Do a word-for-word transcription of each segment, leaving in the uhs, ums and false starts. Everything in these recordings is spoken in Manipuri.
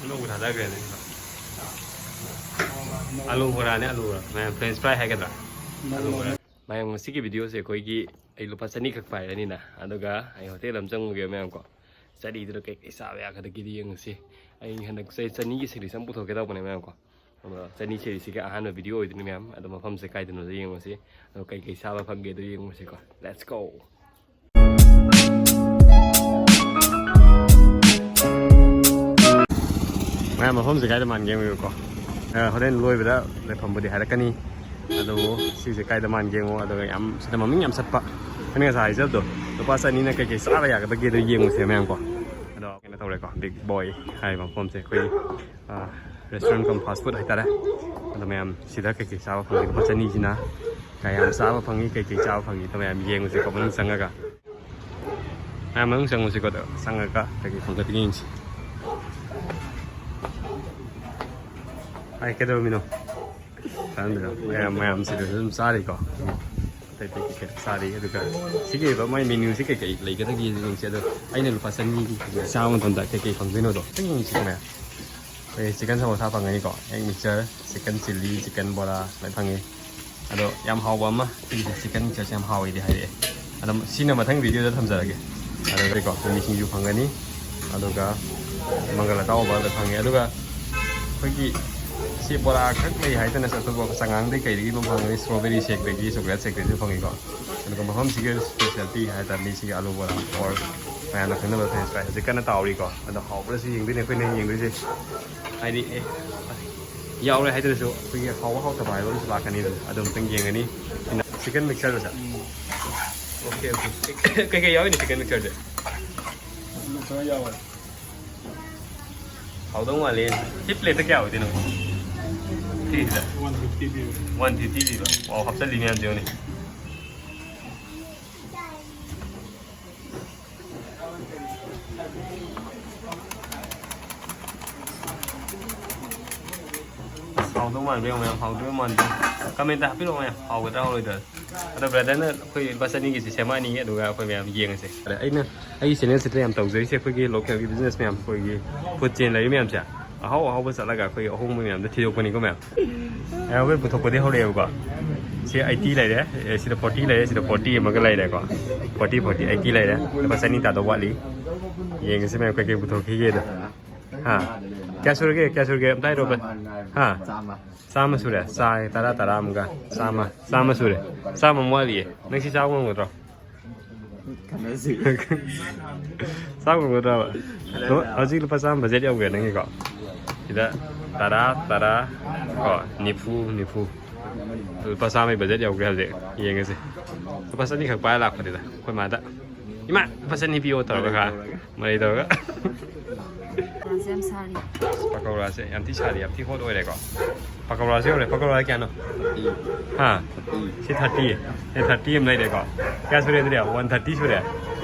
ꯑꯅꯧꯕ ꯊꯥꯗꯈ꯭ꯔꯦꯅꯦ꯫ ꯑꯂꯨ ꯕꯣꯔꯥꯅꯦ, ꯑꯂꯨ ꯕꯣꯔꯥ꯫ ꯃꯌꯥꯝ French fry ꯍꯥꯏꯒꯗ꯭ꯔꯥ? ꯑꯂꯨ ꯕꯣꯔꯥ꯫ ꯃꯌꯥꯝ, ꯉꯁꯤꯒꯤ videoꯁꯦ ꯑꯩꯈꯣꯏꯒꯤ, ꯑꯩ ꯂꯨꯄꯥ ꯆꯅꯤ ꯈꯛ ꯄꯥꯏꯔꯅꯤꯅ꯫ ꯑꯗꯨꯒ ꯑꯩ hotel ꯑꯃ ꯆꯪꯉꯨꯒꯦ ꯃꯌꯥꯝ ꯀꯣ꯫ ꯆꯅꯤꯗꯨꯅ ꯀꯩꯀꯩ ꯆꯥꯕ ꯌꯥꯒꯗꯒꯦꯗꯤ ꯌꯦꯡꯉꯨꯁꯤ꯫ ꯑꯩ ꯍꯟꯗꯛ ꯆ-, ꯆꯅꯤꯒꯤ series ꯑꯃ ꯄꯨꯊꯣꯛꯀꯦ ꯇꯧꯕꯅꯦ ꯃꯌꯥꯝ ꯀꯣ꯫ ꯑꯗꯣ ꯆꯅꯤ seriesꯁꯤꯒꯤ ꯑꯍꯥꯟꯕ video ꯑꯣꯏꯗꯣꯏꯅꯤ ꯃꯌꯥꯝ꯫ ꯑꯗꯣ ꯃꯐꯝꯁꯦ ꯀꯥꯏꯗꯅꯣꯗꯣ ꯌꯦꯡꯉꯨꯁꯤ꯫ ꯑꯗꯣ ꯀꯩꯀꯩ ꯆꯥꯕ ꯐꯪꯒꯦꯗꯣ ꯌꯦꯡꯉꯨꯁꯤꯀꯣ꯫ Let's go! ꯃꯌꯥꯝ, ꯃꯐꯝꯁꯦ ꯀꯥꯏꯗ ꯃꯥꯟꯒꯦ ꯌꯦꯡꯉꯨꯀꯣ꯫ ꯑ, ꯍꯣꯔꯦꯟ ꯂꯣꯏꯕꯗ ꯂꯩꯐꯝꯕꯨꯗꯤ ꯍꯥꯏꯔꯛꯀꯅꯤ꯫ ꯑꯗꯨꯕꯨ ꯁꯤꯁꯦ ꯀꯥꯏꯗ ꯃꯥꯟꯒꯦ ꯌꯦꯡꯉꯣ꯫ ꯑꯗꯨꯒ ꯌꯥꯝ ꯁꯤꯗ ꯃꯃꯤꯡ ꯌꯥꯝ ꯆꯠꯄ, ꯑꯩꯅ ꯉꯁꯥꯏ ꯍꯥꯏꯖꯕꯗꯣ, ꯂꯨꯄꯥ ꯆꯅꯤꯅ ꯀꯩꯀꯩ ꯆꯥꯕ ꯌꯥꯒꯗꯒꯦꯗꯣ ꯌꯦꯡꯉꯨꯁꯦ ꯃꯌꯥꯝꯀꯣ꯫ ꯑꯗꯣ ꯀꯩꯅꯣ ꯇꯧꯔꯦꯀꯣ, Big Boy ꯍꯥꯏꯔꯤꯕ ꯃꯐꯝꯁꯦ ꯑꯩꯈꯣꯏ, ꯑ, restaurant cum fast food ꯍꯥꯏꯇꯥꯔꯦ꯫ ꯑꯗꯣ ꯃꯌꯥꯝ, ꯁꯤꯗ ꯀꯩꯀꯩ ꯆꯥꯕ ꯐꯪꯒꯦ ꯂꯨꯄꯥ ꯆꯅꯤꯁꯤꯅ? ꯀꯌꯥꯝ ꯆꯥꯕ ꯐꯪꯉꯤ, ꯀꯩꯀꯩ ꯆꯥꯕ ꯐꯪꯉꯤꯗꯣ ꯃꯌꯥꯝ ꯌꯦꯡꯉꯨꯁꯦꯀꯣ ꯃꯅꯨꯡ ꯆꯪꯉꯒ꯫ ꯃꯌꯥꯝ ꯃꯅꯨꯡ ꯆꯪꯉꯨꯁꯤꯀꯣ, ꯑꯗꯣ ꯆꯪꯉꯒ ꯀꯩꯀꯩ ꯐꯪꯒꯗꯒꯦ ꯌꯦꯡꯁꯤ꯫ ꯍꯥꯏ, ꯀꯩꯗꯧꯔꯝꯃꯤꯅꯣ? ꯆꯥꯔꯝꯗꯣꯏꯔꯣ? ꯃꯌꯥꯝ, ꯃꯌꯥꯝ ꯁꯤꯗꯁꯨ ꯑꯗꯨꯝ ꯆꯥꯔꯤꯀꯣ꯫ ꯑꯇꯩ ꯑꯇꯩ ꯀꯩꯀꯩ ꯆꯥꯔꯤ꯫ ꯑꯗꯨꯒ ꯁꯤꯒꯤ ꯑꯣꯏꯕ ꯃꯣꯏ menuꯁꯤ ꯀꯩꯀꯩ ꯂꯩꯒꯗꯒꯦ ꯌꯦꯡꯁꯤ꯫ ꯑꯗꯣ ꯑꯩꯅ ꯂꯨꯄꯥ ꯆꯅꯤꯒꯤ ꯆꯥꯕ ꯃꯇꯝꯗ ꯀꯩꯀꯩ ꯐꯪꯗꯣꯏꯅꯣꯗꯣ ꯑꯝꯇꯪ ꯌꯦꯡꯁꯤꯀꯣ ꯃꯌꯥꯝ꯫ ꯑꯩꯈꯣꯏ chicken samosa ꯐꯪꯒꯅꯤꯀꯣ, egg mixture, chicken chilli, chicken ꯕꯣꯔꯥ ꯂꯣꯏ ꯐꯪꯉꯤ꯫ ꯑꯗꯣ ꯌꯥꯝ ꯍꯥꯎꯕ ꯑꯃ, ꯁꯤꯒꯤ chicken mixtureꯁꯦ ꯌꯥꯝ ꯍꯥꯎꯋꯦꯗꯤ ꯍꯥꯏꯔꯛꯑꯦ꯫ ꯑꯗꯣ ꯁꯤꯅ ꯃꯊꯪ videoꯗ ꯊꯝꯖꯔꯒꯦ꯫ ꯑꯗꯨꯒꯀꯣ ꯃꯤꯃꯤ ꯁꯤꯡꯖꯨ ꯐꯪꯒꯅꯤ, ꯑꯗꯨꯒ ꯃꯪꯒꯜ ꯑꯇꯥꯎꯕ ꯂꯣꯏ ꯐꯪꯉꯤ꯫ ꯑꯗꯨꯒ ꯑꯩꯈꯣꯏꯒꯤ ꯁꯤ ꯕꯣꯔꯥ ꯈꯛ ꯂꯩ ꯍꯥꯏꯗꯅ ꯑꯇꯣꯞꯄ ꯆꯉꯥꯡꯗꯩ ꯀꯩꯗꯒꯤ ꯑꯗꯨꯝ ꯐꯪꯒꯅꯤ, strawberry shakeꯗꯒꯤ chocolate shakeꯇꯒꯤꯁꯨ ꯐꯪꯉꯤꯀꯣ꯫ ꯑꯗꯨꯒ ꯃꯐꯝꯁꯤꯒꯤ specialty ꯍꯥꯏ ꯇꯥꯔꯗꯤ ꯃꯤꯁꯤꯒꯤ ꯑꯂꯨ ꯕꯣꯔꯥ or ꯃꯌꯥꯝꯅ ꯈꯪꯅꯕ French fry ꯍꯧꯖꯤꯛ ꯀꯟꯅ ꯇꯥꯎꯔꯤꯀꯣ꯫ ꯑꯗꯣ ꯍꯥꯎꯕ꯭ꯔꯥꯁꯨ ꯌꯦꯡꯗꯣꯏꯅꯦ ꯑꯩꯈꯣꯏꯅ ꯌꯦꯡꯗꯣꯏꯁꯦ꯫ ꯍꯥꯏꯗꯤ ꯑꯦ, ꯌꯥꯎꯔꯦ ꯍꯥꯏꯗ꯭ꯔꯁꯨ ꯑꯩꯈꯣꯏꯒꯤ ꯍꯥꯎꯕ ꯍꯥꯎꯇꯕ ꯍꯥꯏꯕ ꯑꯃꯁꯨ ꯂꯥꯛꯀꯅꯤ꯫ ꯑꯗꯨꯝ ꯑꯗꯨ ꯑꯝꯇꯪ ꯌꯦꯡꯉꯅꯤ꯫ Chicken mixtureꯗꯣ sir? ꯎꯝ꯫ Okay, okay. ꯀꯩꯀꯩ ꯌꯥꯎꯔꯤꯅꯣ chicken mixtureꯁꯦ? ꯑꯂꯨ ꯈꯔ ꯌꯥꯎꯋꯦ꯫ ꯍꯥꯎꯗꯧ ꯃꯥꯜꯂꯦ꯫ ꯁꯤ plateꯇ ꯀꯌꯥ ꯑꯣꯏꯗꯣꯏꯅꯣ? ꯁꯤꯁꯤꯗ? One fifty ꯄꯤꯕ꯫ One fifty ꯄꯤꯕ꯫ ꯋꯥꯎ, ꯍꯥꯞꯆꯜꯂꯤ ꯃꯌꯥꯝꯁꯦ ꯌꯦꯡꯉꯨꯅꯦ꯫ ꯑꯁ, ꯍꯥꯎꯗꯧ ꯃꯥꯟꯕ꯭ꯔꯥ ꯌꯦꯡꯉꯣ ꯃꯌꯥꯝ, ꯍꯥꯎꯗꯣꯏ ꯃꯥꯟꯕ꯭ꯔꯥ? Commentꯇ ꯍꯥꯏꯕꯤꯔꯛꯑꯣ ꯃꯌꯥꯝ, ꯍꯥꯎꯒꯗ꯭ꯔꯥ ꯍꯥꯎꯔꯣꯏꯗ꯭ꯔꯥ? ꯑꯗꯣ ꯕ꯭ꯔꯗꯔꯅ ꯑꯩꯈꯣꯏ ꯂꯨꯄꯥ ꯆꯅꯤꯒꯤꯁꯦ ꯁꯦꯝꯃꯛꯑꯅꯤ, ꯑꯗꯨꯒ ꯑꯩꯈꯣꯏ ꯃꯌꯥꯝ ꯌꯦꯡꯉꯁꯦ꯫ ꯑꯗ ꯑꯩꯅ ꯑꯩꯒꯤ ꯆꯦꯅꯦꯜꯁꯤꯗ ꯌꯥꯝ ꯇꯧꯖꯔꯤꯁꯦ ꯑꯩꯈꯣꯏꯒꯤ ꯂꯣꯀꯦꯜꯒꯤ ꯕꯤꯖꯤꯅꯦꯁ ꯃꯌꯥꯝ, ꯑꯩꯈꯣꯏꯒꯤ ꯐꯨꯗ ꯆꯦꯟ ꯂꯩꯔꯤ ꯃꯌꯥꯝꯁꯦ, ꯑꯍꯥꯎ ꯑꯍꯥꯎꯕ ꯆꯠꯂꯒ ꯑꯩꯈꯣꯏꯒꯤ ꯑꯍꯣꯡꯕ ꯃꯌꯥꯝꯗꯣ ꯊꯤꯗꯣꯛꯄꯅꯤꯀꯣ ꯃꯌꯥꯝ꯫ ꯑꯦ, ꯑꯩꯈꯣꯏ ꯄꯨꯊꯣꯛꯄꯗꯤ ꯍꯧꯔꯛꯑꯦꯕꯀꯣ꯫ ꯁꯤ ꯑꯩꯠꯇꯤ ꯂꯩꯔꯦ, ꯑꯦ, ꯁꯤꯗ ꯐꯣꯔꯇꯤ ꯂꯩꯔꯦ, ꯁꯤꯗ ꯐꯣꯔꯇꯤ ꯑꯃꯒ ꯂꯩꯔꯦꯀꯣ꯫ ꯐꯣꯔꯇꯤ, ꯐꯣꯔꯇꯤ, ꯑꯩꯠꯇꯤ ꯂꯩꯔꯦ꯫ ꯂꯨꯄꯥ ꯆꯅꯤ ꯇꯥꯗꯧ ꯋꯥꯠꯂꯤ꯫ ꯌꯦꯡꯉꯁꯤ ꯃꯌꯥꯝ ꯀꯩꯀꯩ ꯄꯨꯊꯣꯛꯈꯤꯒꯦꯗꯣ꯫ ꯍꯥ? ꯀꯌꯥ ꯁꯨꯔꯒꯦ? ꯀꯌꯥ ꯁꯨꯔꯒꯦ? ꯑꯝꯇ ꯍꯥꯏꯔꯣ ꯚꯥꯏ꯫ ꯍꯥ? ꯆꯥꯝꯃ꯫ ꯆꯥꯝꯃ ꯁꯨꯔꯦ? ꯆꯥ ꯇꯔꯥ, ꯇꯔꯥ ꯑꯃꯒ꯫ ꯆꯥꯝꯃ꯫ ꯆꯥꯝꯃ ꯁꯨꯔꯦ꯫ ꯆꯥꯝꯃ ꯑꯃ ꯋꯥꯠꯂꯤꯌꯦ꯫ ꯅꯪ ꯁꯤ ꯆꯥꯕ ꯉꯝꯒꯗ꯭ꯔꯣ? ꯈꯟꯅꯁꯤ꯫ ꯆꯥꯕ ꯉꯝꯒꯗ꯭ꯔꯕ? ꯈꯟꯅꯁꯤ꯫ ꯍꯧꯖꯤꯛ ꯂꯨꯄꯥ ꯆꯥꯝꯃ ꯕꯖꯦꯠ ꯌꯧꯈ꯭ꯔꯦ ꯅꯪꯒꯤꯀꯣ? ꯁꯤꯗ ꯇꯔꯥ, ꯇꯔꯥ, ꯀꯣ, ꯅꯤꯐꯨ, ꯅꯤꯐꯨ꯫ ꯂꯨꯄꯥ ꯆꯥꯝꯃꯒꯤ ꯕꯖꯦꯠ ꯌꯧꯈ꯭ꯔꯦ ꯍꯧꯖꯤꯛ꯫ ꯌꯦꯡꯉꯁꯤ꯫ ꯂꯨꯄꯥ ꯆꯅꯤꯈꯛ ꯄꯥꯏꯔ ꯂꯥꯛꯄꯅꯤꯗ ꯑꯩꯈꯣꯏ ꯃꯥꯗ꯫ "ꯏꯃꯥ, ꯂꯨꯄꯥ ꯆꯅꯤ ꯄꯤꯌꯣ" ꯇꯧꯔꯒ ꯈꯥ-, ꯃꯔꯩ ꯇꯧꯔꯒ꯫ ꯄꯀꯧꯔꯥꯁꯦ ꯌꯥꯝ ꯁꯥꯔꯤ꯫ ꯄꯀꯧꯔꯥꯁꯦ ꯌꯥꯝ ꯊꯤ ꯁꯥꯔꯤ, ꯌꯥꯝ ꯊꯤ ꯍꯣꯠ ꯑꯣꯏꯔꯦꯀꯣ꯫ ꯄꯀꯧꯔꯥꯁꯦ ꯌꯧꯔꯦ꯫ ꯄꯀꯧꯔꯥ ꯀꯌꯥꯅꯣ? ꯍꯥ? ꯁꯤ ꯊꯥꯔꯇꯤ꯫ ꯁꯤ ꯊꯥꯔꯇꯤ ꯑꯃ ꯂꯩꯔꯦꯀꯣ꯫ ꯀꯌꯥ ꯁꯨꯔꯦ ꯑꯗꯨꯗꯤ? ꯋꯥꯟ ꯊꯥꯔꯇꯤ ꯁꯨꯔꯦ꯫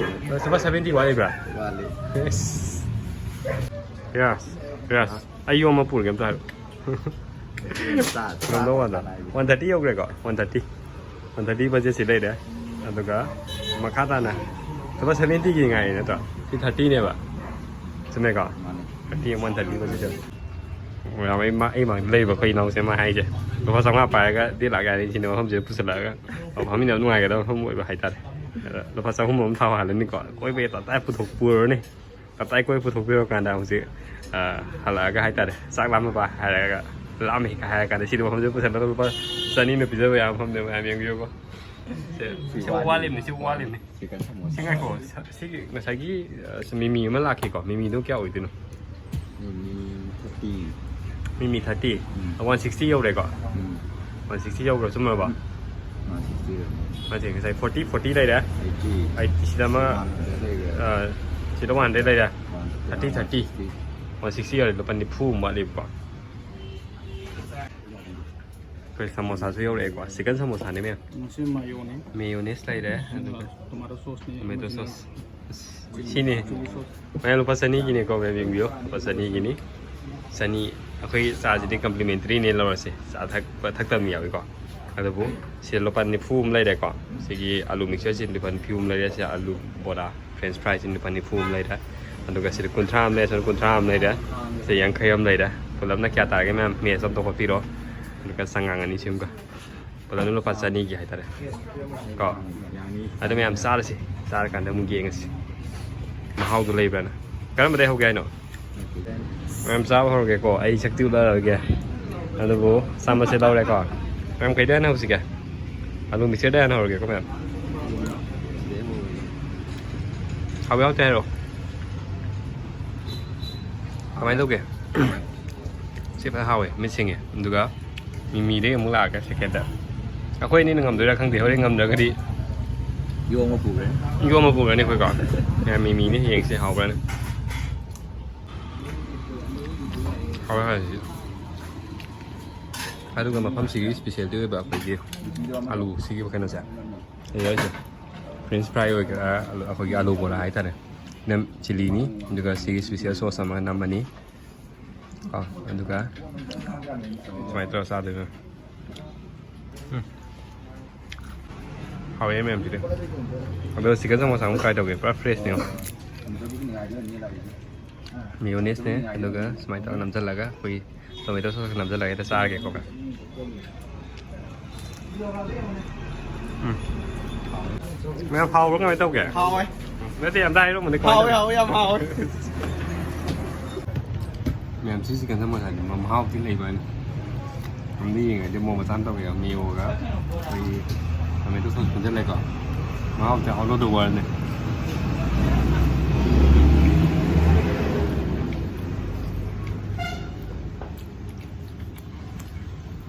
ꯂꯨꯄꯥ ꯁꯚꯦꯟꯇꯤ ꯋꯥꯠꯂꯤꯕ꯭ꯔꯥ? ꯋꯥꯠꯂꯤ꯫ ꯌꯦꯁ꯫ ꯌꯦꯁ꯫ ꯌꯦꯁ꯫ ꯑꯩ ꯌꯣꯝ ꯑꯃ ꯄꯨꯔꯒꯦ ꯑꯝꯇ ꯍꯥꯏꯔꯛꯑꯣ꯫ ꯆꯥ-, ꯆꯥ-, ꯉꯝꯗꯧ ꯃꯥꯟꯗ꯭ꯔꯣ? ꯆꯥꯅ ꯍꯥꯏꯕ꯫ ꯋꯥꯟ ꯊꯥꯔꯇꯤ ꯌꯧꯈ꯭ꯔꯦꯀꯣ? One thirty. ꯋꯥꯟ ꯊꯥꯔꯇꯤ ꯕꯖꯦꯠꯁꯤ ꯂꯩꯔꯦ꯫ ꯑꯗꯨꯒ ꯃꯈꯥ ꯇꯥꯅ ꯂꯨꯄꯥ ꯁꯚꯦꯟꯇꯤꯒꯤ ꯉꯥꯏꯔꯤ ꯅꯠꯇ꯭ꯔꯣ? ꯁꯤ ꯊꯥꯔꯇꯤꯅꯦꯕ꯫ ꯆꯨꯝꯃꯦꯀꯣ? ꯃꯥꯅꯦ꯫ Thirty, one thirty budget. ꯃꯌꯥꯝ ꯑꯩ ꯃꯥ-, ꯑꯩ ꯃꯥꯡꯗ ꯂꯩꯕ ꯑꯩꯈꯣꯏ ꯏꯅꯥꯎꯁꯦ ꯃꯥ ꯍꯥꯏꯁꯦ꯫ ꯂꯨꯄꯥ ꯆꯥꯝꯃꯉꯥ ꯄꯥꯏꯔꯒ ꯗꯦꯠ ꯂꯥꯛ ꯌꯥꯅꯤ ꯁꯤꯅꯦ ꯃꯐꯝꯁꯤꯗ ꯄꯨꯁꯤꯜꯂꯛꯑꯒ꯫ ꯐꯝꯃꯤꯟꯅꯕ ꯅꯨꯡꯉꯥꯏꯒꯗꯕ ꯃꯐꯝ ꯑꯣꯏꯕ ꯍꯥꯏꯇꯥꯔꯦ꯫ ꯑꯗ ꯂꯨꯄꯥ ꯆꯍꯨꯝ ꯑꯃ ꯊꯥꯎ ꯍꯥꯜꯂꯅꯤꯀꯣ꯫ ꯀꯣꯏꯕ ꯇꯞꯇꯥꯏ ꯄꯨꯊꯣꯛ ꯄꯨꯔꯅꯤ꯫ ꯇꯞꯇꯥꯏ ꯀꯣꯏ ꯄꯨꯊꯣꯛꯄꯤꯔꯀꯥꯟꯗ ꯍꯧꯖꯤꯛ, ꯑ, ꯍꯜꯂꯛꯑꯒ ꯍꯥꯏꯇꯥꯔꯦ, "ꯆꯥꯛ ꯂꯥꯝꯃꯕ?" ꯍꯥꯏꯔꯒ, "ꯂꯥꯝꯃꯦ" ꯀꯥꯏ ꯍꯥꯏꯔ ꯀꯥꯟꯗ ꯁꯤꯗ ꯃꯐꯝꯁꯤꯗ ꯄꯨꯁꯜꯂꯒ ꯂꯨꯄꯥ ꯆꯅꯤꯅ ꯄꯤꯖꯕ ꯌꯥꯕ ꯃꯐꯝꯅꯦꯕ꯫ ꯃꯌꯥꯝ ꯌꯦꯡꯕꯤꯌꯨꯀꯣ꯫ ꯁꯦ, ꯁꯤ ꯋꯥꯠꯂꯤꯕꯅꯤ, ꯁꯤ ꯋꯥꯠꯂꯤꯕꯅꯤ꯫ ꯆꯤꯛꯀꯟ ꯁꯃꯣꯁꯥ꯫ ꯁꯤ ꯉꯥꯏꯈꯣ, ꯁ-, ꯁꯤꯒꯤ ꯉꯁꯥꯏꯒꯤ, ꯑ, ꯃꯤꯃꯤ ꯑꯃ ꯂꯥꯛꯈꯤꯀꯣ, ꯃꯤꯃꯤꯗꯣ ꯀꯌꯥ ꯑꯣꯏꯗꯣꯏꯅꯣ? ꯃꯤꯃꯤ ꯊꯥꯔꯇꯤ꯫ ꯃꯤꯃꯤ ꯊꯥꯔꯇꯤ꯫ ꯎꯝ꯫ ꯋꯥꯟ ꯁꯤꯛꯁꯇꯤ ꯌꯧꯔꯦꯀꯣ? ꯎꯝ꯫ ꯋꯥꯟ ꯁꯤꯛꯁꯇꯤ ꯌꯧꯈ꯭ꯔꯣ, ꯆꯨꯝꯃꯕ? ꯃꯥ ꯁꯤꯛꯁꯇꯤ ꯂꯩꯔꯦ꯫ ꯅꯠꯇꯦ, ꯉꯁꯥꯏ ꯐꯣꯔꯇꯤ, ꯐꯣꯔꯇꯤ ꯂꯩꯔꯦ꯫ ꯑꯩꯠꯇꯤ꯫ ꯑꯩꯠꯇꯤ ꯁꯤꯗ ꯑꯃ, ꯋꯥꯟ ꯍꯟꯗ꯭ꯔꯦꯠ ꯂꯩꯔꯦ꯫ ꯑ, ꯁꯤꯗ ꯋꯥꯟ ꯍꯟꯗ꯭ꯔꯦꯠ ꯂꯩꯔꯦ꯫ One thirty, thirty. Sixty. One sixty ꯌꯧꯔꯦ, ꯂꯨꯄꯥ ꯅꯤꯐꯨ ꯑꯃ ꯋꯥꯠꯂꯤꯕꯀꯣ꯫ ꯑꯩꯈꯣꯏ ꯁꯃꯣꯁꯥꯁꯨ ꯌꯧꯔꯛꯑꯦꯀꯣ, ꯆꯤꯛꯀꯟ ꯁꯃꯣꯁꯥꯅꯦ ꯃꯌꯥꯝ꯫ ꯃꯁꯤ ꯃꯥꯌꯣꯅꯤ꯫ ꯃꯦꯌꯣꯅꯦꯁ ꯂꯩꯔꯦ, ꯑꯗꯨꯒ ꯑꯗꯨꯒ ꯇꯣꯃꯥꯇꯣ ꯁꯣꯁꯅꯤ, ꯇꯣꯃꯦꯇꯣ ꯑꯃꯗꯨꯅ ꯁꯣꯁ꯫ ꯑꯁ, ꯁꯤꯅꯤ꯫ Chilli sauce. ꯃꯌꯥꯝ ꯂꯨꯄꯥ ꯆꯅꯤꯒꯤꯅꯦꯀꯣ, ꯃꯌꯥꯝ ꯌꯦꯡꯕꯤꯌꯨ, ꯂꯨꯄꯥ ꯆꯅꯤꯒꯤꯅꯤ꯫ ꯆꯅꯤ, ꯑꯩꯈꯣꯏ ꯆꯥꯁꯤꯗꯤ ꯀꯝꯄ꯭ꯂꯤꯃꯦꯟꯇꯔꯤꯅꯦ ꯂꯧꯔꯁꯦ, ꯆꯥ ꯊꯛꯄ ꯊꯛꯇꯕ ꯃꯤ ꯌꯥꯎꯏꯀꯣ꯫ ꯑꯗꯨꯕꯨ ꯁꯤ ꯂꯨꯄꯥ ꯅꯤꯐꯨ ꯑꯃ ꯂꯩꯔꯦꯀꯣ꯫ ꯁꯤꯒꯤ ꯑꯂꯨ ꯃꯤꯛꯆꯔꯁꯤ ꯂꯨꯄꯥ ꯅꯤꯐꯨ ꯑꯃ ꯂꯩꯔꯦ꯫ ꯁꯤ ꯑꯂꯨ ꯕꯣꯔꯥ, ꯐ꯭ꯔꯦꯟꯁ ꯐ꯭ꯔꯥꯏꯁꯤ ꯂꯨꯄꯥ ꯅꯤꯐꯨ ꯑꯃ ꯂꯩꯔꯦ꯫ ꯑꯗꯨꯒ ꯁꯤꯗ ꯀꯨꯟꯊ꯭ꯔꯥ ꯑꯃ ꯂꯩꯔꯦ, ꯁꯤꯗ ꯀꯨꯟꯊ꯭ꯔꯥ ꯑꯃ ꯂꯩꯔꯦ꯫ ꯁꯤꯗ ꯌꯥꯡꯈꯩ ꯑꯃ ꯂꯩꯔꯦ꯫ ꯄꯨꯂꯞꯅ ꯀꯌꯥ ꯇꯥꯔꯒꯦ ꯃꯌꯥꯝ? ꯃꯦꯠꯆ ꯑꯝꯇ ꯍꯣꯠꯄꯤꯔꯣ꯫ ꯑꯗꯨꯒ ꯆꯉꯥꯡ ꯑꯅꯤ ꯁꯤꯃꯒ꯫ ꯄꯨꯂꯞꯅ ꯂꯨꯄꯥ ꯆꯅꯤꯒꯤ ꯍꯥꯏꯇꯥꯔꯦ ꯀꯣ꯫ ꯑꯗꯨ ꯃꯌꯥꯝ ꯆꯥꯔꯁꯤ꯫ ꯆꯥꯔꯀꯥꯟꯗ ꯑꯃꯨꯛ ꯌꯦꯡꯉꯁꯤ ꯃꯍꯥꯎꯗꯣ ꯂꯩꯕ꯭ꯔꯥꯅ꯫ ꯀꯔꯝꯕꯗꯩ ꯍꯧꯒꯦ ꯍꯥꯏꯅꯣ? ꯃꯌꯥꯝ ꯆꯥꯕ ꯍꯧꯔꯒꯦꯀꯣ꯫ ꯑꯩ ꯁꯛꯇꯤ ꯎꯠꯂꯔꯣꯏꯒꯦ꯫ ꯑꯗꯨꯕꯨ ꯆꯥꯃꯁꯁꯦ ꯂꯧꯔꯦꯀꯣ꯫ ꯃꯌꯥꯝ ꯀꯩꯗ ꯍꯥꯟꯅ ꯍꯧꯁꯤꯒꯦ? ꯑꯂꯨ ꯃꯤꯛꯆꯔꯗ ꯍꯥꯟꯅ ꯍꯧꯔꯒꯦꯀꯣ ꯃꯌꯥꯝ꯫ ꯍꯥꯎꯕ ꯌꯥꯎꯗꯦ ꯍꯥꯏꯔꯣ? ꯀꯃꯥꯏꯅ ꯇꯧꯒꯦ? ꯁꯤ ꯐꯖꯅ ꯍꯥꯎꯋꯦ, ꯃꯤꯠ ꯁꯤꯡꯉꯦ꯫ ꯑꯗꯨꯒ ꯃꯤꯃꯤꯗꯩ ꯑꯃꯨꯛ ꯂꯥꯛꯑꯒꯦ ꯁꯦꯀꯦꯟꯗ꯫ ꯑꯩꯈꯣꯏ ꯑꯅꯤꯅ ꯉꯝꯗꯣꯏꯔꯥ ꯈꯪꯗꯦ, ꯍꯣꯔꯦꯟ ꯉꯝꯗ꯭ꯔꯒꯗꯤ ꯌꯣꯝꯃ ꯄꯨꯈ꯭ꯔꯦ꯫ ꯌꯣꯝꯃ ꯄꯨꯈ꯭ꯔꯅꯤ ꯑꯩꯈꯣꯏꯀꯣ꯫ ꯃꯌꯥꯝ ꯃꯤꯃꯤꯅ ꯌꯦꯡꯁꯦ ꯍꯥꯎꯕ꯭ꯔꯥꯅ꯫ ꯍꯥꯎꯋꯦ ꯍꯥꯎꯋꯦ ꯁꯤꯁꯨ꯫ ꯑꯗꯨꯒ ꯃꯐꯝꯁꯤꯒꯤ ꯏꯁꯄꯤꯁꯦꯜꯇꯤ ꯑꯣꯏꯕ ꯑꯩꯈꯣꯏꯒꯤ ꯑꯂꯨ ꯁꯤꯒꯤ ꯀꯩꯅꯣꯁꯦ, ꯁꯤꯗ ꯐ꯭ꯔꯦꯟꯁ ꯐ꯭ꯔꯥꯏ ꯑꯣꯏꯒꯦꯔꯥ, ꯑꯂꯨ, ꯑꯩꯈꯣꯏꯒꯤ ꯑꯂꯨ ꯕꯣꯔꯥ ꯍꯥꯏꯇꯥꯔꯦ꯫ ꯅꯝ ꯆꯤꯂꯤꯅꯤ, ꯑꯗꯨꯒ ꯁꯤꯒꯤ ꯏꯁꯄꯤꯁꯦꯜ ꯁꯣꯁ ꯑꯃ ꯅꯝꯃꯅꯤ꯫ ꯀꯣ, ꯑꯗꯨꯒ ꯁꯨꯃꯥꯏꯅ ꯇꯧꯔ ꯆꯥꯗꯣꯏꯅꯣ꯫ ꯎꯝ꯫ ꯍꯥꯎꯋꯦ ꯃꯌꯥꯝꯁꯤꯗꯤ꯫ ꯑꯗꯣ ꯆꯤꯛꯀꯟ ꯁꯃꯣꯁꯥ ꯑꯃꯨꯛ ꯇ꯭ꯔꯥꯏ ꯇꯧꯒꯦ, ꯄꯨꯔꯥ ꯐ꯭ꯔꯦꯁꯅꯦ꯫ ꯃꯤꯌꯣꯅꯦꯁꯅꯦ, ꯑꯗꯨꯒ ꯁꯨꯃꯥꯏꯅ ꯇꯧꯔꯒ ꯅꯝꯁꯤꯜꯂꯒ ꯑꯩꯈꯣꯏꯒꯤ ꯇꯣꯃꯦꯇꯣ ꯁꯣꯁꯀ ꯅꯝꯁꯤꯜꯂꯒ ꯍꯦꯛꯇ ꯆꯥꯔꯒꯦꯀꯣ꯫ ꯎꯝ꯫ ꯃꯌꯥꯝ ꯍꯥꯎꯕ꯭ꯔꯣ? ꯀꯃꯥꯏꯅ ꯇꯧꯒꯦ? ꯍꯥꯎꯋꯦ꯫ ꯅꯠꯇꯦ, ꯑꯝꯇ ꯍꯥꯏꯔꯝꯕꯅꯦ, ꯀꯃꯥꯏꯅ ꯍꯥꯎꯋꯦ, ꯇꯧꯒꯦ? ꯍꯥꯎꯋꯦ, ꯌꯥꯝ ꯍꯥꯎꯋꯦ꯫ ꯃꯌꯥꯝ ꯁꯤ ꯆꯤꯛꯀꯟ ꯁꯃꯣꯁꯥꯗꯤ ꯃ-, ꯃꯍꯥꯎ ꯊꯤ ꯂꯩꯕ ꯍꯥꯏꯅ꯫ ꯑꯝꯇ ꯌꯦꯡꯉꯗꯤ ꯃꯣꯔꯣꯛ ꯃꯆꯥ ꯑꯃ ꯇꯧꯋꯦ, ꯃꯤꯌꯣꯒ ꯑꯩꯈꯣꯏꯒꯤ ꯇꯣꯃꯦꯇꯣ ꯁꯣꯁ ꯄꯨꯟꯁꯤꯜꯂꯦꯀꯣ꯫ ꯃꯍꯥꯎꯁꯦ out of the world ꯅꯦ꯫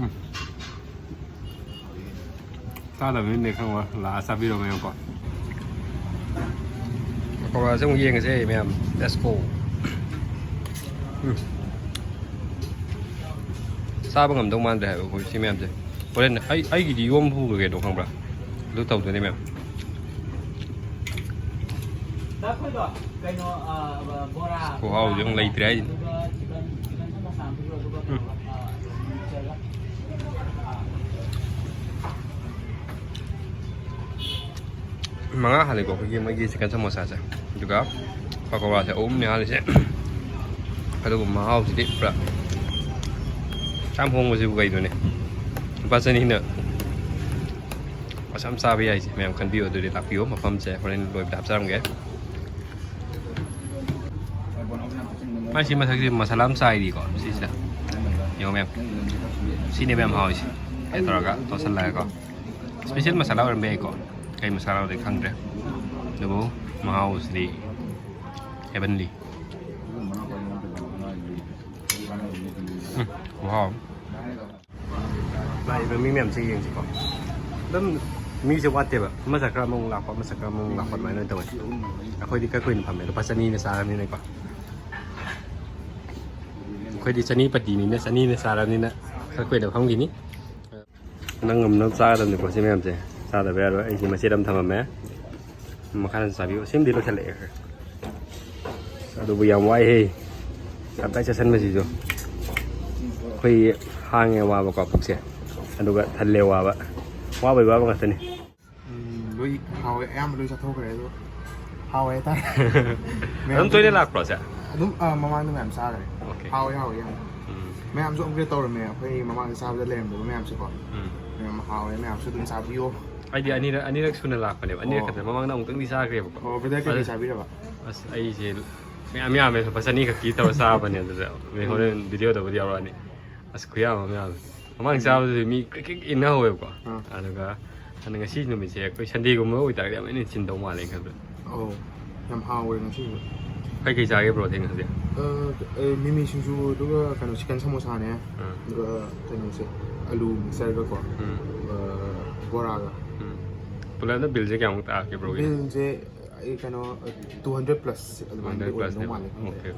ꯎꯝ꯫ ꯆꯥꯗꯕꯅꯤꯅꯦ ꯈꯪꯉꯣꯏ, ꯂꯥꯛꯑ ꯆꯥꯕꯤꯔꯣ ꯃꯌꯥꯝꯀꯣ꯫ ꯄꯀꯧꯔꯥꯁꯦ ꯑꯃꯨꯛ ꯌꯦꯡꯉꯁꯦ ꯃꯌꯥꯝ, let's go꯫ ꯎꯝ꯫ ꯆꯥꯕ ꯉꯝꯗꯧ ꯃꯥꯟꯗ꯭ꯔꯦ ꯍꯥꯏꯕ ꯑꯩꯈꯣꯏ ꯁꯤ ꯃꯌꯥꯝꯁꯦ꯫ ꯍꯣꯔꯦꯟ ꯑꯩ, ꯑꯩꯒꯤꯗꯤ ꯌꯣꯝ ꯄꯨꯈ꯭ꯔꯒꯦꯗꯣ ꯈꯪꯕ꯭ꯔꯥ? ꯑꯗꯨ ꯇꯧꯗꯣꯏꯅꯦ ꯃꯌꯥꯝ꯫ ꯀꯩꯅꯣ, ꯑ, ꯕꯣꯔꯥ, ꯈꯨꯍꯥꯎꯁꯦ ꯑꯃꯨꯛ ꯂꯩꯇ꯭ꯔꯦ ꯍꯥꯏꯁꯤꯅꯤ꯫ ꯑꯗꯨꯒ ꯆꯤꯀꯟ, ꯆꯤꯀꯟ ꯁꯃꯣꯁꯥ ꯑꯃ ꯄꯤꯕꯤꯔꯣ, ꯑꯗꯨꯒ ꯎꯝ꯫ ꯀꯩꯅꯣ, ꯑ, ꯃꯤꯛꯆꯔꯒ꯫ ꯃꯉꯥ ꯍꯥꯜꯂꯦꯀꯣ ꯑꯩꯈꯣꯏꯒꯤ ꯃꯣꯏꯒꯤ ꯆꯤꯛꯀꯟ ꯁꯃꯣꯁꯥꯁꯦ꯫ ꯑꯗꯨꯒ ꯄꯀꯧꯔꯥꯁꯦ ꯑꯍꯨꯝꯅꯦ ꯍꯥꯜꯂꯤꯁꯦ꯫ ꯑꯗꯨꯒ ꯃꯍꯥꯎꯁꯤꯗꯤ ꯄꯨꯔꯥ ꯌꯥꯝ ꯍꯣꯡꯕꯁꯤꯕꯨ ꯀꯩꯅꯣꯅꯦ, ꯂꯨꯄꯥ ꯆꯅꯤꯅ ꯃꯁꯥ ꯌꯥꯝ ꯆꯥꯕ ꯌꯥꯏꯁꯦ꯫ ꯃꯌꯥꯝ ꯈꯟꯕꯤꯌꯨ, ꯑꯗꯨꯗꯤ ꯂꯥꯛꯄꯤꯌꯨ꯫ ꯃꯐꯝꯁꯦ ꯍꯣꯔꯦꯟ ꯂꯣꯏꯕꯗ ꯍꯥꯞꯆꯔꯝꯒꯦ꯫ ꯃꯥꯏꯁꯤ ꯃꯊꯛꯁꯤ ꯃꯁꯥꯂꯥ ꯑꯃ ꯆꯥꯏꯔꯤꯀꯣ ꯁꯤꯁꯤꯗ꯫ ꯌꯦꯡꯉꯣ ꯃꯌꯥꯝ, ꯁꯤꯅꯦ ꯃꯌꯥꯝ ꯍꯥꯎꯔꯤꯁꯦ꯫ ꯀꯩꯅꯣ ꯇꯧꯔꯒ ꯇꯣꯠꯁꯜꯂꯒꯀꯣ꯫ ꯏꯁꯄꯤꯁꯦꯜ ꯃꯁꯥꯂꯥ ꯑꯣꯏꯔꯝꯕ ꯌꯥꯏꯀꯣ꯫ ꯀꯩ ꯃꯁꯥꯂꯥꯅꯣꯗꯤ ꯈꯪꯗ꯭ꯔꯦ꯫ ꯑꯗꯨꯕꯨ ꯃꯍꯥꯎꯁꯤꯗꯤ heavenly꯫ ꯎꯝ, ꯈꯨꯍꯥꯎ꯫ ꯂꯥꯛꯏꯕ ꯃꯤ ꯃꯌꯥꯝꯁꯦ ꯌꯦꯡꯁꯤꯀꯣ꯫ ꯑꯗꯨꯝ ꯃꯤꯁꯦ ꯋꯥꯠꯇꯦꯕ꯫ ꯑꯃ ꯆꯠꯈ꯭ꯔ ꯑꯃꯃꯨꯛ ꯂꯥꯛꯄ, ꯑꯃ ꯆꯠꯈ꯭ꯔ ꯑꯃꯃꯨꯛ ꯂꯥꯛꯄ, ꯑꯗꯨꯃꯥꯏꯅ ꯑꯣꯏꯅ ꯇꯧꯋꯦ꯫ ꯑꯩꯈꯣꯏꯗꯤ ꯈꯔ ꯀꯨꯏꯅ ꯐꯝꯃꯦ꯫ ꯂꯨꯄꯥ ꯆꯅꯤꯅ ꯆꯥꯔꯕꯅꯤꯅꯀꯣ꯫ ꯑꯩꯈꯣꯏꯗꯤ ꯆꯅꯤ ꯄꯇꯤꯅꯤꯅ, ꯆꯅꯤꯅ ꯆꯥꯔꯕꯅꯤꯅ ꯈꯔ ꯀꯨꯏꯅ ꯐꯝꯈꯤꯅꯤ꯫ ꯅꯪ ꯉꯝꯅꯕ ꯆꯥꯒꯗꯕꯅꯤꯀꯣ ꯁꯤ ꯃꯌꯥꯝꯁꯦ꯫ ꯆꯥꯗꯕ ꯌꯥꯔꯣꯏ꯫ ꯑꯩꯁꯦ ꯃꯆꯦꯠ ꯑꯃ ꯊꯝꯃꯝꯃꯦ꯫ ꯃꯈꯥꯗ ꯆꯥꯕꯤꯌꯨ꯫ ꯁꯤꯃꯗꯤ ꯂꯣꯏꯁꯤꯜꯂꯛꯑꯦ꯫ ꯑꯗꯨꯕꯨ ꯌꯥꯝ ꯋꯥꯏꯍꯦ꯫ ꯇꯞꯇꯥꯏ ꯆꯥꯁꯤꯟꯕꯁꯤꯁꯨ꯫ ꯑꯩꯈꯣꯏ ꯍꯥꯡꯉꯦ ꯋꯥꯕꯀꯣ ꯄꯨꯛꯁꯦ꯫ ꯑꯗꯨꯒ ꯊꯜꯂꯦ ꯋꯥꯕ꯫ ꯋꯥꯕꯩ ꯋꯥꯕ ꯉꯥꯛꯇꯅꯤ꯫ ꯎꯝ, ꯂꯣꯏ ꯍꯥꯎꯋꯦ꯫ ꯑꯌꯥꯝꯕ ꯂꯣꯏ ꯆꯥꯊꯣꯛꯈ꯭ꯔꯦ ꯑꯗꯣ꯫ ꯍꯥꯎꯋꯦ ꯍꯥꯏꯇꯥꯔꯦ꯫ ꯑꯗꯨꯝ ꯃꯌꯥꯝꯁꯨ ꯇꯣꯏꯅ ꯑꯗꯨꯝ ꯂꯥꯛꯄ꯭ꯔꯣ ꯁꯦ? ꯑꯗꯨꯝ, ꯑ, ꯃꯃꯥꯡꯗ ꯃꯌꯥꯝ ꯆꯥꯈ꯭ꯔꯦ꯫ ꯑꯣꯀꯦ꯫ ꯍꯥꯎꯋꯦ, ꯍꯥꯎꯋꯦ ꯌꯥꯝ꯫ ꯎꯝ꯫ ꯃꯌꯥꯝꯁꯨ ꯑꯞꯒ꯭ꯔꯦꯗ ꯇꯧꯔꯝꯃꯦ ꯑꯩꯈꯣꯏ ꯃꯃꯥꯡꯗ ꯆꯥꯕꯗ ꯂꯩꯔꯝꯗꯕ ꯃꯌꯥꯝꯁꯨꯀꯣ꯫ ꯎꯝ꯫ ꯃꯌꯥꯝ ꯍꯥꯎꯋꯦ, ꯃꯌꯥꯝꯁꯨ ꯑꯗꯨꯝ ꯆꯥꯕꯤꯌꯣ꯫ ꯑꯩꯗꯤ ꯑꯅꯤꯔꯛ, ꯑꯅꯤꯔꯛ ꯁꯨꯅ ꯂꯥꯛꯄꯅꯦꯕ꯫ ꯑꯅꯤꯔꯛ ꯑꯣ꯫ ꯈꯛꯇ, ꯃꯃꯥꯡꯗ ꯑꯃꯨꯛꯇꯪꯗꯤ ꯆꯥꯈ꯭ꯔꯦꯕꯀꯣ꯫ ꯑꯣ, ꯕ꯭ꯔꯗꯔ ꯀꯩꯀꯩ ꯑꯗ ꯆꯥꯕꯤꯔꯕ? ꯑꯁ, ꯑꯩꯁꯦ ꯃꯌꯥꯝ ꯌꯥꯝꯃꯦ, ꯂꯨꯄꯥ ꯆꯅꯤ ꯈꯛꯀꯤ ꯇꯧꯔ ꯆꯥꯕꯅꯦ ꯑꯗꯨꯗ꯫ ꯎꯝ꯫ ꯍꯣꯔꯦꯟ ꯚꯤꯗꯤꯑꯣꯗꯕꯨꯗꯤ ꯌꯥꯎꯔꯛꯑꯅꯤ꯫ ꯑꯁ, ꯈꯨꯌꯥꯝ ꯑꯃ ꯌꯥꯝꯃꯦ꯫ ꯃꯃꯥꯡ ꯎꯝ꯫ ꯆꯥꯕꯗꯨꯗꯤ ꯃꯤ ꯀ꯭ꯔꯤꯛ ꯀ꯭ꯔꯤꯛ ꯏꯟꯅꯍꯧꯋꯦꯕꯀꯣ꯫ ꯑꯥ꯫ ꯑꯗꯨꯒ ꯑꯗꯣ ꯉꯁꯤ ꯅꯨꯃꯤꯠꯁꯦ ꯑꯩꯈꯣꯏ ꯁꯟꯗꯦꯒꯨꯝꯕ ꯑꯣꯏꯇꯥꯔꯗꯤ ꯌꯥꯝ ꯍꯦꯟꯅ ꯆꯤꯟꯗꯧ ꯃꯥꯜꯂꯦ ꯑꯩꯅ ꯈꯟꯕꯗ꯫ ꯑꯧ, ꯌꯥꯝ ꯍꯥꯎꯋꯦ ꯉꯁꯤꯁꯨ꯫ ꯀꯩ ꯀꯩ ꯆꯥꯒꯦ ꯕ꯭ꯔꯣ ꯊꯦꯡꯅ ꯍꯧꯖꯤꯛ? ꯑ, ꯑ, ꯃꯤꯃꯤ ꯁꯤꯡꯖꯨ, ꯑꯗꯨꯒ ꯀꯩꯅꯣ, ꯆꯤꯛꯀꯟ ꯁꯃꯣꯁꯥꯅꯦ, ꯑꯥ꯫ ꯑꯗꯨꯒ ꯀꯩꯅꯣꯁꯦ, ꯑꯂꯨ ꯃꯤꯛꯆꯔꯒꯀꯣ, ꯎꯝ꯫ ꯑ, ꯕꯣꯔꯥꯒ꯫ ꯎꯝ꯫ ꯄꯨꯂꯞꯅ ꯕꯤꯜꯁꯦ ꯀꯌꯥꯃꯨꯛ ꯇꯥꯔꯛꯀꯦ ꯕ꯭ꯔꯣꯒꯤ? ꯕꯤꯜꯁꯦ, ꯑꯩ ꯀꯩꯅꯣ, two hundred plus ꯑꯗꯨꯃꯥꯏꯅ ꯑꯣꯏꯔꯝꯗꯧ ꯃꯥꯜꯂꯦ, ꯈꯪꯗꯦ꯫ ꯑꯣꯀꯦ꯫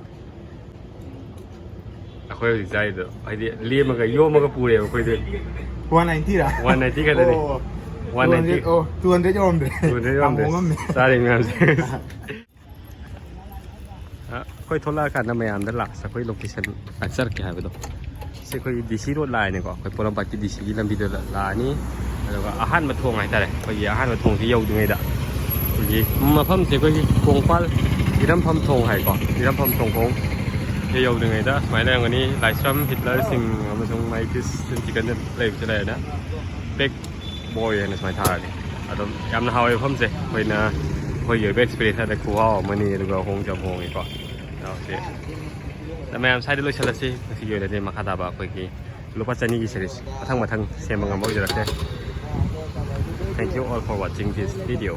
ꯑꯩꯈꯣꯏ ꯍꯧꯖꯤꯛ ꯆꯥꯔꯤꯗꯣ ꯍꯥꯏꯗꯤ ꯂꯦꯝꯃꯒ ꯌꯣꯝꯃꯒ ꯄꯨꯔꯦꯕ ꯑꯩꯈꯣꯏꯗꯤ꯫ One ninety ꯔꯥ? One ninety ꯈꯛꯇꯅꯤ꯫ ꯑꯣ, one ninety꯫ Two hundred, ꯑꯣ, two hundred ꯌꯧꯔꯝꯗ꯭ꯔꯦ꯫ Two hundred ꯌꯥꯝ ꯌꯧꯔꯝꯗ꯭ꯔꯦ꯫ ꯍꯣꯡꯉꯝꯃꯦ꯫ ꯆꯥꯔꯤ ꯃꯌꯥꯝꯁꯦ꯫ ꯑ, ꯑꯩꯈꯣꯏ ꯊꯣꯛꯂꯛꯑꯀꯥꯟꯗ ꯃꯌꯥꯝꯗ ꯂꯥꯁ ꯑꯩꯈꯣꯏ ꯂꯣꯀꯦꯁꯟ ꯆꯠꯀꯦ ꯍꯥꯏꯕꯗꯣ꯫ ꯁꯤ ꯑꯩꯈꯣꯏ ꯗꯤ ꯁꯤ ꯔꯣꯗ ꯂꯥꯛꯑꯅꯤꯀꯣ꯫ ꯑꯩꯈꯣꯏ ꯄꯣꯔꯣꯝꯄꯥꯠꯀꯤ ꯗꯤ ꯁꯤꯒꯤ ꯂꯝꯕꯤꯗ ꯂꯥꯛꯑꯅꯤ꯫ ꯑꯗꯨꯒ ꯑꯍꯥꯟꯕ ꯊꯣꯡ ꯍꯥꯏꯇꯥꯔꯦ꯫ ꯑꯩꯈꯣꯏꯒꯤ ꯑꯍꯥꯟꯕ ꯊꯣꯡꯁꯤ ꯌꯧꯗ꯭ꯔꯤꯉꯩꯗ ꯑꯩꯈꯣꯏꯒꯤ ꯃꯐꯝꯁꯦ ꯑꯩꯈꯣꯏꯒꯤ ꯀꯣꯡꯄꯥꯜ ꯏꯔꯝꯐꯝ ꯊꯣꯡ ꯍꯥꯏꯀꯣ, ꯏꯔꯝꯐꯝ ꯊꯣꯡꯈꯣꯡ ꯁꯤ ꯌꯧꯗ꯭ꯔꯤꯉꯩꯗ ꯁꯨꯃꯥꯏꯅ ꯂꯩꯔꯝꯒꯅꯤ꯫ ꯂꯥꯏꯁ꯭ꯔꯝ, ꯍꯤꯠꯂꯔꯁꯤꯡ ꯑꯃꯁꯨꯡ ꯃꯥꯏ ꯐꯤꯁ ꯆꯤꯀꯟꯗ ꯂꯩꯕꯁꯦ ꯂꯩꯔꯦꯅ ꯕꯦꯛ ꯕꯣꯏ ꯍꯥꯏꯅ ꯁꯨꯃꯥꯏꯅ ꯊꯥꯔꯅꯤ꯫ ꯑꯗꯨꯝ ꯌꯥꯝꯅ ꯍꯥꯎꯋꯦ ꯃꯐꯝꯁꯦ꯫ ꯑꯩꯈꯣꯏꯅ ꯑꯩꯈꯣꯏꯒꯤ ꯑꯣꯏꯕ ꯑꯦꯛꯁꯄꯤꯔꯤꯌꯦꯟꯁ ꯍꯥꯏꯔꯗꯤ ꯈꯨꯍꯥꯎ ꯑꯃꯅꯤ, ꯑꯗꯨꯒ ꯍꯣꯡꯁꯨ ꯌꯥꯝ ꯍꯣꯡꯉꯤꯀꯣ꯫ ꯑꯗꯣ ꯁꯤ ꯃꯌꯥꯝ ꯁ꯭ꯋꯥꯏꯗ ꯂꯣꯏꯁꯤꯜꯂꯁꯤ꯫ ꯉꯁꯤꯒꯤ ꯑꯣꯏꯅꯗꯤ ꯃꯈꯥ ꯇꯥꯕ ꯑꯩꯈꯣꯏꯒꯤ ꯂꯨꯄꯥ ꯆꯅꯤꯒꯤ ꯁꯦꯔꯤꯁ ꯃꯊꯪ ꯃꯊꯪ ꯁꯦꯝꯕ ꯉꯝꯕ ꯑꯣꯏꯖꯔꯛꯀꯦ꯫ Thank you all for watching this video.